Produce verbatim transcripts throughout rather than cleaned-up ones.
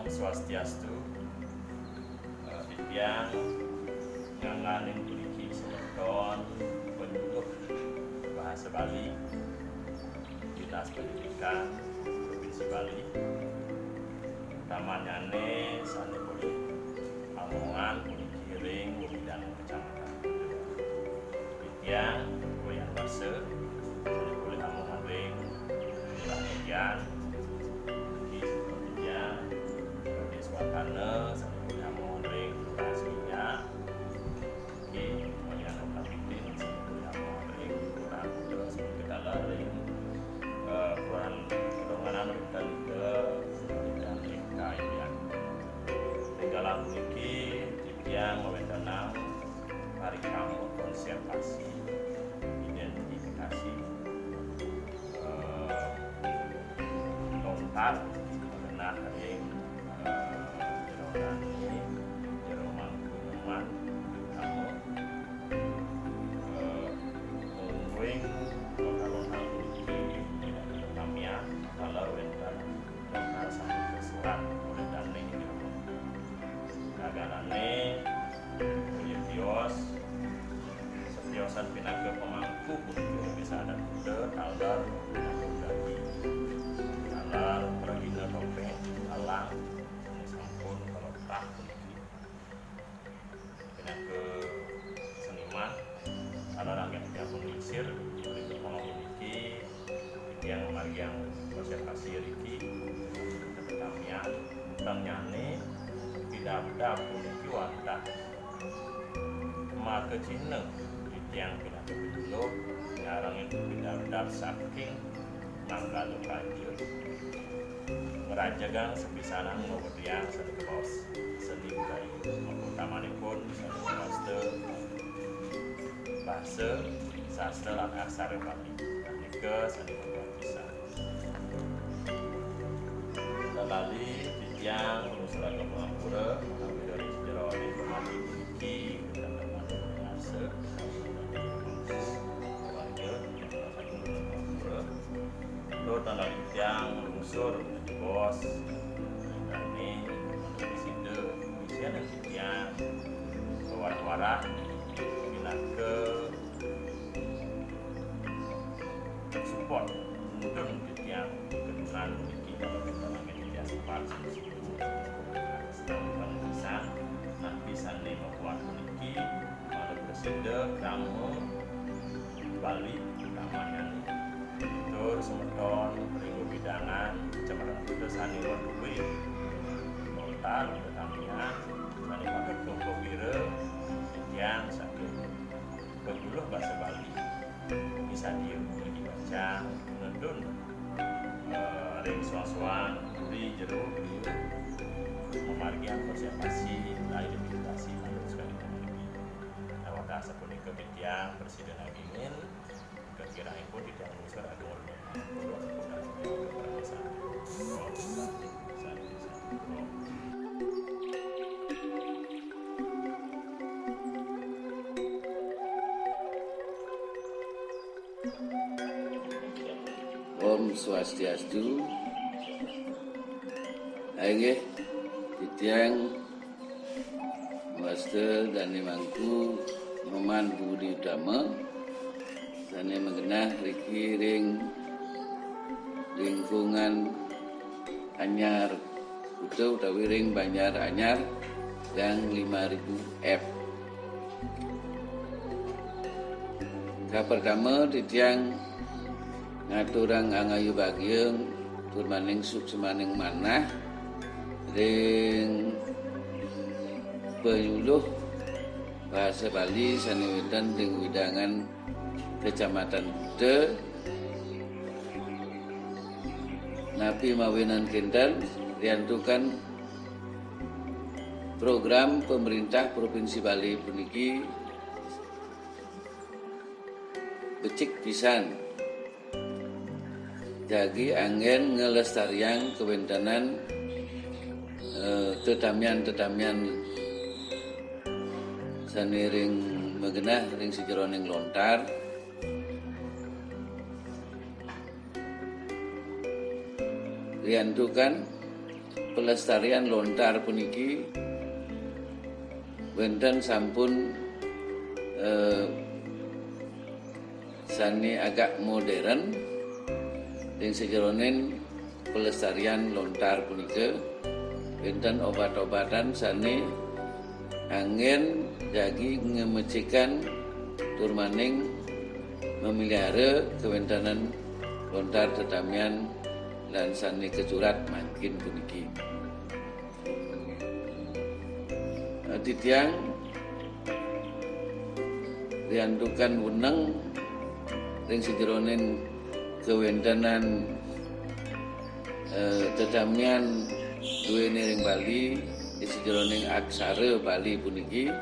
Swastiastu. Eh, titiang ngangganin puniki semeton penyuluh bahasa Bali, Dinas Pendidikan Provinsi Bali, utamanyane sane polih amongan puniki ring wewidangan kecamatan. Titiang Wayan Warsa, sane polih amongan ring Kelurahan Megian, puniki semeton titiang, Desa Watana, sane polih amongan ring Kelurahan Seminyak, puniki Wayan Kapitin, sane polih amongan ring Kelurahan Kuta, semeton taler ring, eh, Kelurahan Kedonganan, wenten Ida, wenten Ida K Yulian. Ring galah puniki, titiang mawentenang parikrama konservasi, identifikasi, eh, lontar, ngenah ring, eh, Jero Rani, Jero Mangku Nyoman, utama, eh, mungguing lontar-lontar puniki, tamiang, taler wenten lontar sane kasurat olih dane Jero Mangku. Raganane, tios, setiosan pinaka pamangku puniki ring Desa Adat Kuta, taler pinaka dadi, taler pragina topeng, alang, sane sampun kaletah puniki pinaka seniman, taler anggén titiang panglingsir, ring kepala puniki, titiang mamargiang konservasi riki, tetamian, tangnyane, pidabdab puniki wantah maka cihna titiang pinaka penyuluh, nyarengin pidabdab saking Manggala Praja. Ngrajegang sapisanan ngawediang sane kabaos seni budaya. Maka utamanipun sane mawasta basa, sastra, lan aksara Bali. Nika sane mabuat pisan. Tan lali titiang nglungsuraken pangampura, manawi ring sajeroning pamati puniki, wenten pamati ngarsa, warga, pangampura. Tur tan lali titiang nglungsur, bos, kami, sida, isian titiang, warah-warah, pinaka support, nudun titiang kedunan niki, kalau kita lagi titiang sempat, senang pisan, napi sane mabuat puniki, malah prasida krama Bali, utamanya tur semeton ring wewidangan Kecamatan Kuta sane maduwe lontar tetamian, sane patut kaupapira, titiang saking penyuluh basa Bali, misadia ring bacang, nudun, eh, ring soang-soang, uri jero, liu, mamargiang konservasi, rehabilitasi, manut sekali komuniti. Nah, wantah sapunika titiang prasida nagingin, kakirangipun titiang nglungsur agung. Om Swastiastu. Inggih, titiang Master Dane Mangku Nyoman Budi Utama, sane magenah riki ring lingkungan anyar Kuta utawi ring Banjar Anyar, Gang lima ribu F. Kapertama, titiang ngaturang angayu bagia tur maning suksmaning manah ring penyuluh bahasa Bali sane wenten ring wewidangan Kecamatan Kuta, napi mawinan kinten, riantukan program pemerintah Provinsi Bali puniki becik pisan. Jagi anggen nglestariang kawentenan, eh, tetamian-tetamian sane ring magenah ring sajeroning lontar. Riantukan Pelestarian lontar puniki wenten sampun eh, sane agak modern ring sajeroning pelestarian lontar punika, wenten obat-obatan sane anggen jagi ngemecikan tur maning memelihara kawentenan lontar tetamian lan sane kacurat mangkin puniki. Titiang riantukan weneng ring sajeroning kawentenan eh, tetamian duene ring Bali, ring sajeroning aksara Bali puniki.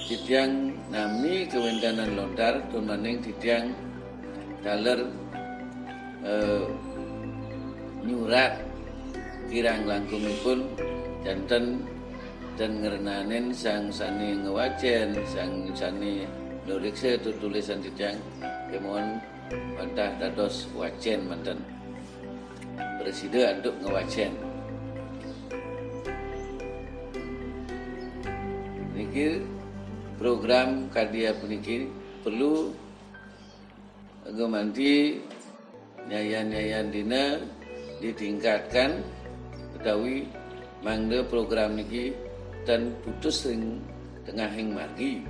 Titiang nami kawentenan lontar, tur maning titiang taler eh, nyurat kirang langkungipun janten ten ngrenanin sang sane ngwacen, sang sane nuliksa tutulisan titiang, kemawon wantah dados wacen manten. Prasida antuk ngwacen. Niki program karya puniki perlu gumanti nyayan-nyayan dina ditingkatkan utawi mangda program niki tan putus ring tengahing margi.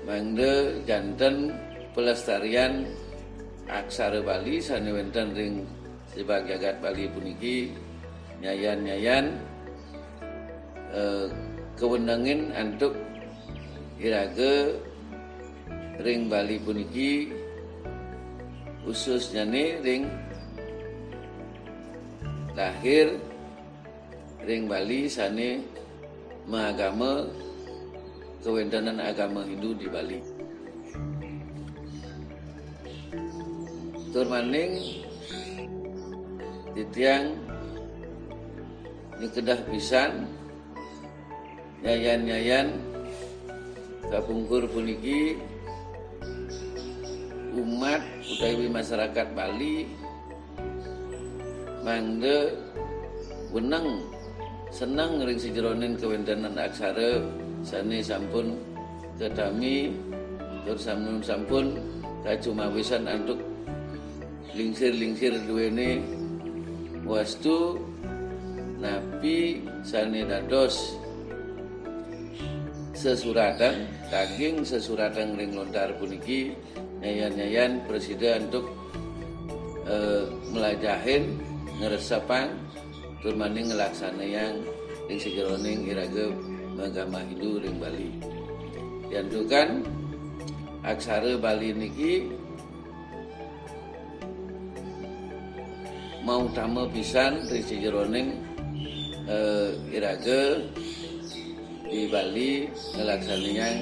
Mangda janten pelestarian aksara Bali sane wenten ring jebag jagat Bali puniki nyayan-nyayan eh, kawenengin antuk iraga ring Bali puniki, khususnyane ring lahir ring Bali sane maagama kawentenan agama Hindu di Bali. Tur maning titiang nikedah pisan nyayan-nyayan kapungkur puniki umat utawi masyarakat Bali mangda weneng seneng ring sajeroning kawentenan aksara sane sampun katami tur sampun sampun kacumawisan antuk lingsir-lingsir duene wastu napi sane dados sesuratan, daging sesuratan ring lontar puniki nyayan-nyayan prasida antuk eh, mlajahin, ngresepang, tur maning nglaksanayang ring sajeroning iraga maagama Hindu ring Bali. Yantukan aksara Bali niki mautama pisan ring sajeroning eh, iraga di Bali nglaksanayang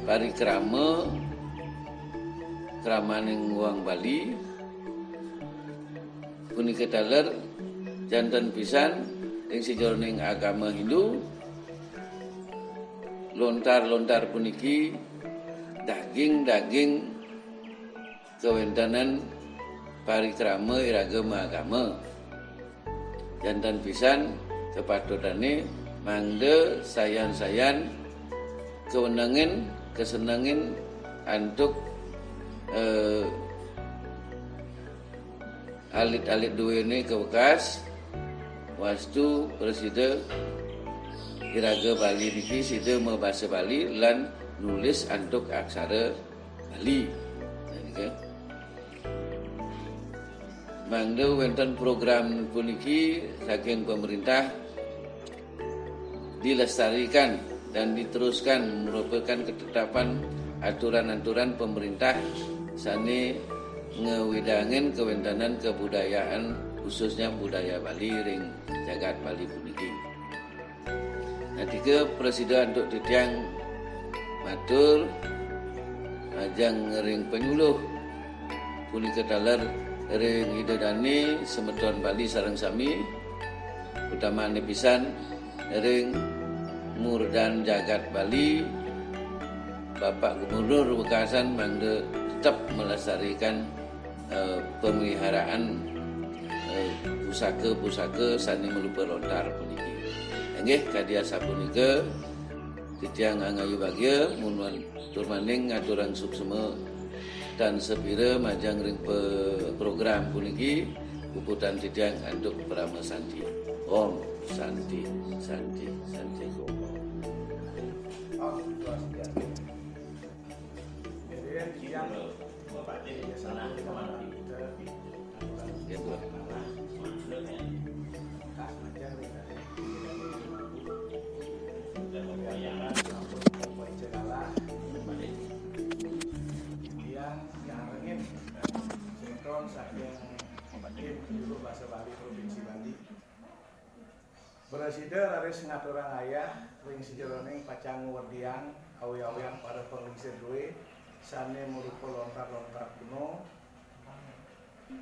parikrama kramaning wong Bali punika taler janten pisan ring sajeroning agama Hindu. Lontar-lontar puniki daging-daging kawentenan parikrama iraga maagama. Janten pisan kapatutane mangda sayan-sayan kawenengin, kasenengin antuk eh, alit-alit duene kawekas wastu prasida iraga Bali niki sida mabasa Bali lan nulis antuk aksara Bali. Nah, nika. Mangda wenten program puniki saking pemerintah dilestarikan dan diteruskan merupakan ketetapan aturan-aturan pemerintah sane ngewidangin kawentenan kebudayaan khususnya budaya Bali ring jagat Bali puniki. Natika prasida antuk titiang matur majeng ring panyuluh punika taler ring Ida Dane semeton Bali sareng sami, utamane pisan ring Murdan Jagat Bali, Bapak Gubernur wekasan mangda tetep melestarikan eh, pemeliharaan, eh, pusaka-pusaka sané marupa lontar puniki. Inggih kadi asapunika, titiang Angayu Bagya munuan tur malih ngaturang suksma tan sepira majeng ring pe-, program puniki, puputang titiang antuk parama santi. Om Santi, Santi, Santi Om. Om Swastiastu. Jadi, yang Yang nyarengin sinkron saking tim juru bahasa Bali Provinsi Bali. Prasida raris ngaturang ayah ring sajeroning pacang ngwerdiang awi-awian para panglingsir duwé sané marupa lontar-lontar kuno.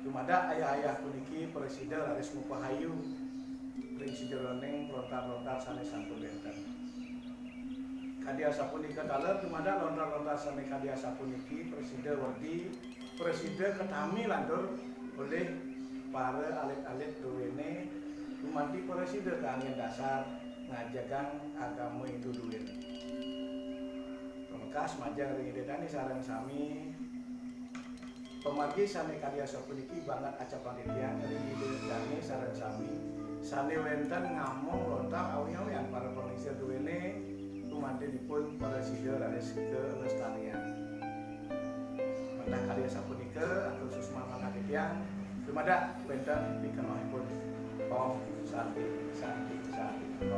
Dumadak ayah-ayah puniki prasida raris mapahayu ring sajeroning lontar-lontar sané sampun wénten. Kadi asapunika taler, dumadak lontar-lontar sané kadi asapuniki prasida werdi, prasida katami lantur olih para alit-alit duwéné, gumanti prasida kanggén dasar ngajegang agama Hindu duwéné. Pamekas majeng ring Ida Dané sareng sami, pamargi sané kadi asapuniki banget acapan titiang ring Ida Dané sareng sami, sané wénten ngamong lontar awi-awian para panglingsir duwéné, gumantinipun prasida raris kalestariang. Wantah kadi asapunika, atur suksma manah titiang, dumadak wénten pikenohipun. Om Santi, Santi, Santi.